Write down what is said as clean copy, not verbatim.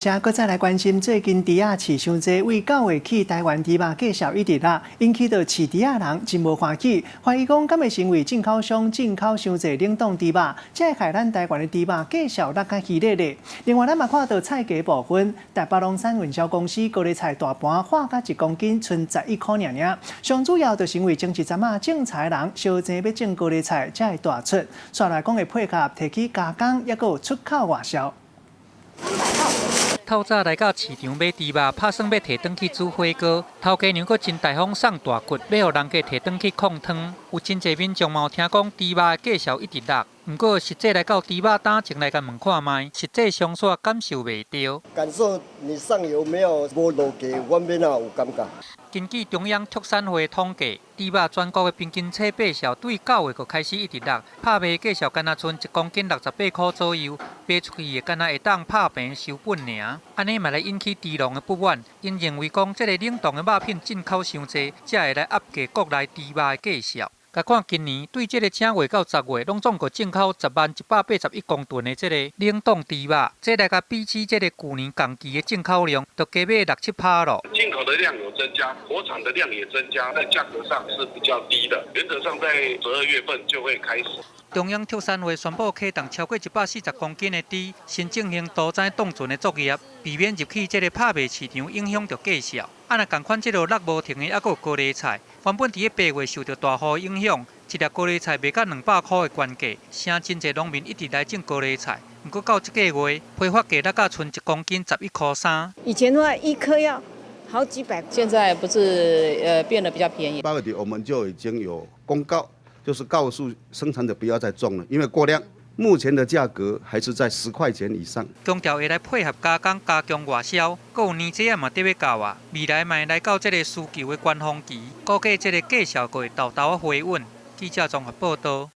遮閣再來關心，最近豬仔飼傷濟，為9月起台灣豬肉價數一直落，引起著飼豬仔人真無歡喜，懷疑講敢會是因為進口商進口傷濟冷凍豬肉，才會害咱台灣的豬肉價數落較虛咧咧。另外，咱嘛看到菜價部分，台北農產運銷公司高麗菜大盤劃甲一公斤賰11箍爾爾，上主要就是因為前一陣仔種菜人燒錢欲種高麗菜，才會大出。煞來講會配合提起加工，抑閣有出口外銷。透早來到市場買豬肉，拍算欲提轉去煮火鍋。頭家娘閣真大方送大骨，欲予人家提轉去炕湯。有真濟民眾嘛有聽講豬肉的價數一直落，毋過實際來到豬肉擔前來共問看覓，實際上煞感受袂著。感受你上游沒有無落價，阮欲按怎有感覺？根據中央畜產會統計，豬肉全國的平均尺八數對9月就開始一直落，拍賣價數干焦賰一公斤68箍左右，賣出去的干焦會當拍平收本爾。按呢嘛來引起豬農的不滿，𪜶認為講這个冷凍的肉品進口傷濟，才會來壓低國內豬肉的價數。共看今年對這个正月到10月，攏總共進口100,181公噸的這个冷凍豬肉，這來共比起這个舊年仝期的進口量，就加碼六七趴囉。進口的量有增加，國產的量也增加，在價格上是比較低的。原則上在12月份就會開始。中央畜產會宣布啟動超過140公斤的豬，先進行屠宰凍存的作業，避免入去這个拍賣市場影響著價數。啊，若仝款這个落無停的，猶閣有高麗菜，原本佇咧8月受著大雨影響，一粒高麗菜賣到200箍的懸價，誠真濟農民一直來種高麗菜。毋過到這个月，批發價落甲賰一公斤11箍3。以前的話，一顆要好幾百，現在不是變得比較便宜。8月底我們就已經有公告，就是告訴生產者不要再種了，因為過量。目前的價格還是在10塊錢以上。強調會來配合加工加強外銷，閣有年節仔嘛得欲到啊，未來嘛會來到這个需求的高峰期，估計這个價數會沓沓仔回穩。記者綜合報道。